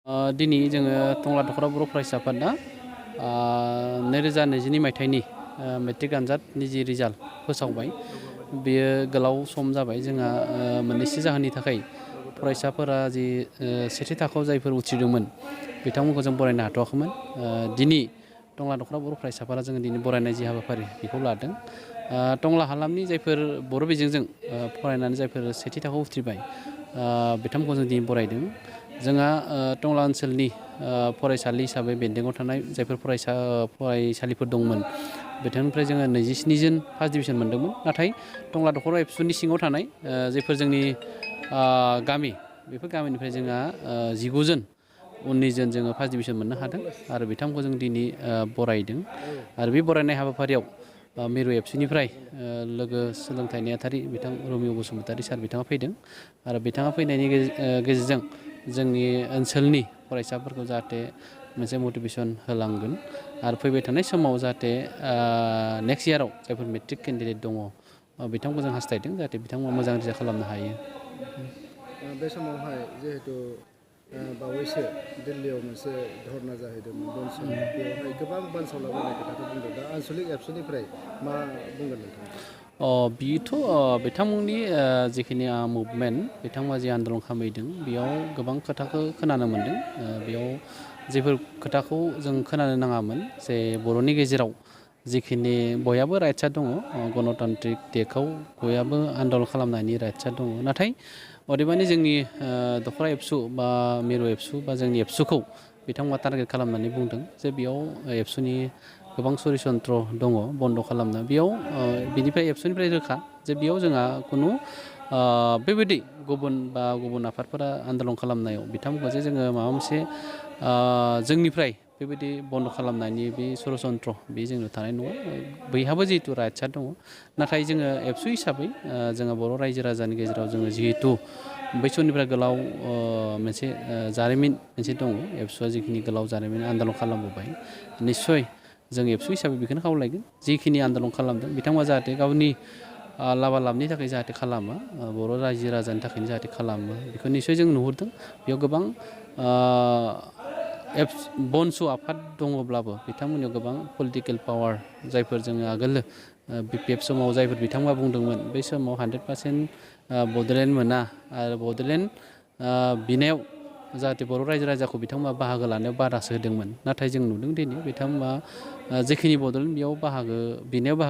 दिनै जोङो टंला दख'रा बर' फरायसा आफादा 2022 मायथाइनि मेट्रिक आनजादनि जि रिजाल्ट फोसावबाय बेयो गोलाव सम जाबाय जोंहा मोननैसो जाहोननि थाखाय फरायसाफोरा जि सेथि थाखोआव जायफोर उथ्रिदोंमोन बिथांमोनखौ जों बरायनो हाथ'वाखैमोन। दिनै टंला दख'रा बर' फरायसा आफादा जोङो दिनै बरायनाय जि हाबाफारि बेखौ लादों। टंला हालामनि जायफोर बर' बिजोंजों फरायनानै जायफोर सेथि थाखोआव उथ्रिबाय बिथांमोनखौ जों दिनै बरायदों। जोंहा टंला ओनसोलनि फरायसालि हिसाबै बेन्दोंआव थानाय जायफोर फरायसालिफोर दंमोन बिथांनिफ्राय जोङो 27 जन फार्स्ट डिभिजन मोनदोंमोन। नाथाय टंला दख'रा एबसुनि सिङाव थानाय जायफोर जोंनि गामि बेफोर गामिनिफ्राय जोंहा 19 जन 19 जन जोङो फार्स्ट डिभिजन मोननो हादों आरो बिथांमोनखौ जों दिनै बरायदों। आरो बे बरायनाय हाबाफारियाव मिरु एबसुनिफ्राय लोगो सोलोंथाइ नेहाथारि बिथां रमिय बसुमतारी सार बिथाङा फैदों आरो बिथाङा फैनायनि गेजेरजों जोंनि ओनसोलनि फरायसाफोरखौ जाहाथे मोनसे मटिभेसन होलांगोन आरो फैबाय थानाय समाव जाहाथे नेक्स्ट इयाराव जायफोर मेट्रिक केन्डिडेट दङ बिथांमोनखौ जों हास्थायदों जाहाथे बिथांमोना मोजां रिजाल्ट खालामनो हायो। बे समावहाय जिहेतु बावैसो दिल्लीयाव मोनसे धरना जाहैदोंमोन बनस'नि बेवहाय गोबां बानसावलाबायनाय खोथाखौ बुंदों। दा आनसलिक एबसुनिफ्राय मा बुंगोन नोंथाङा? बिथ' बिथांमोननि जिखिनि मुभमेन्ट बिथांमोना जि आन्दलन खालामहैदों बेयाव गोबां खोथाखौ खोनानो मोन्दों। बेयाव जेफोर खोथाखौ जों खोनानो नाङामोन जे बर'नि गेजेराव जिखिनि बयहाबो राइट्सआ दङ गणतान्त्रिक देशआव बयहाबो आन्दलन खालामनायनि राइट्सआ दङ। नाथाय अदेबानि जोंनि दख'रा एबसु बा मिरु एबसु बा जोंनि एबसुखौ बिथांमोना टारगेट खालामनानै बुंदों जे बेयाव एबसुनि गोबां सरि सन्थ्र दङ बन्द' खालामनो। बेयाव बिनिफ्राय एबसुनिफ्राय रोखा जे बेयाव जोंहा खुनु बेबायदि गुबुन आफादफोरा आन्दलन खालामनायाव बिथांमोनखौ जे जोङो माबा मोनसे जोंनिफ्राय बेबायदि बन्द' खालामनायनि बे सरासन्त्र बे जोंनाव थानाय नङा। बयहाबो जिहेतु राइट्सआ दङ। नाथाय जोङो एबसु हिसाबै जोङो बर' रायजो राजानि गेजेराव जोङो जिहेतु बै समनिफ्राय गोलाव मोनसे जारिमिन मोनसे दङ एबसुआ जिखिनि गोलाव जारिमिन आन्दलन खालामबोबाय निस्सय जों एबसु हिसाबै बेखौनो खावलायगोन जिखिनि आन्दलन खालामदों बिथांमोना जाहाथे गावनि लाबा लाबनि थाखाय जाहाथे खालामा बर' रायजो राजानि थाखायनो जाहाथे खालामो बेखौ निस्सय जों नुहुरदों। बेयाव गोबां बनस' आफाद दङब्लाबो बिथांमोननियाव गोबां पलिटिकेल पावार जायफोर जोङो आगोलो BPF समाव जायफोर बिथांमोना बुंदोंमोन बै समाव 100% बड'लेण्ड मोना आरो बड'लेण्ड बिनायाव जाहाथे बर' रायजो राजाखौ बिथांमोना बाहागो लानायाव बादासो होदोंमोन। नाथाय जों नुदों दिनै बिथांमोना जेखिनि बड'लेण्ड बेयाव बिनायाव बाहागो